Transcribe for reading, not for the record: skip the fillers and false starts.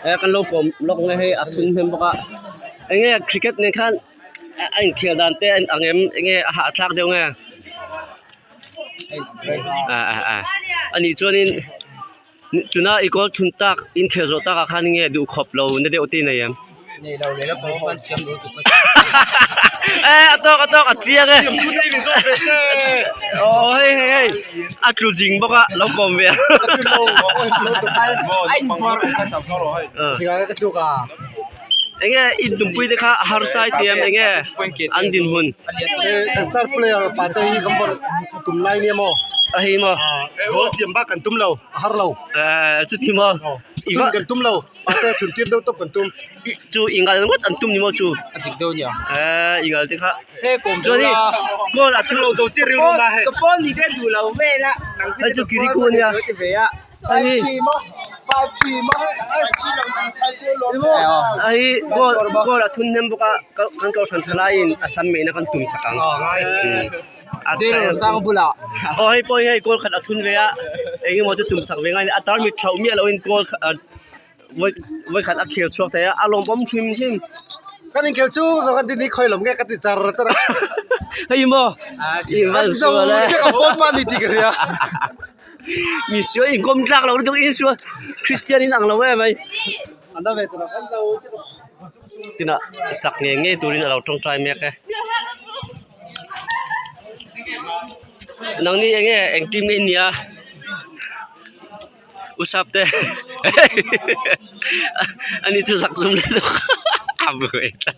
E kan lo kawm lawk nge hei a thun hnem bawk a eng nge cricket nen khan a inkhel dan te ang em eng nge a hahthlak deuh nge ah ah ah anih chuanin tuna i goal thun tak inkhel zawh takah khan eng nge duhkhawp lo na deuh te i nei em? E a tawk a tawk a chiang e aw hei hei hei a tlu zing bawk a lo kawm ve a enge in tumpui te kha a harsa i ti em enge an dinhmun a hei maw chuti maw Pate thun tir deuh tawp kan tum. Chu ingal ngawt an tum ni maw chu? A dik deuh nia. Eh ingal te kha. He kawm Chuan hi goal a Chak lo zo chiah rilru na hei. Ka pawn ni te duh lo vel a. Hei chu kiriku ania. Hei hi hei goal goal a thun hnem bawk a kan kohhran thalaiin a sam meihna kan tum sak ang. Jail sang bulah. Aw hei pawh hi hei goal khat a thun ve a eng emaw chu tum sak ve ngai a ni a tarmit thlauh miah lohin goal khat vawi khat a khel chhuak thei a a lawmawm hrim hrim. Kan inkhel chu zawng kan ti ni khawi lawm nge ka ti char char a. Hei maw Kan zo chiah kan pawn pa ni tih ka hria. Mi sual inkawm tlak lo lutuk in sual Christian in ang lo em mai. An la ve tur a kan zo chiah. Tinah chak ngei ngei turin a lo tawngtai mek e. Nangni eng nge eng team nge in nih a usap te ani chu zak zum leh deuh a buai tlat.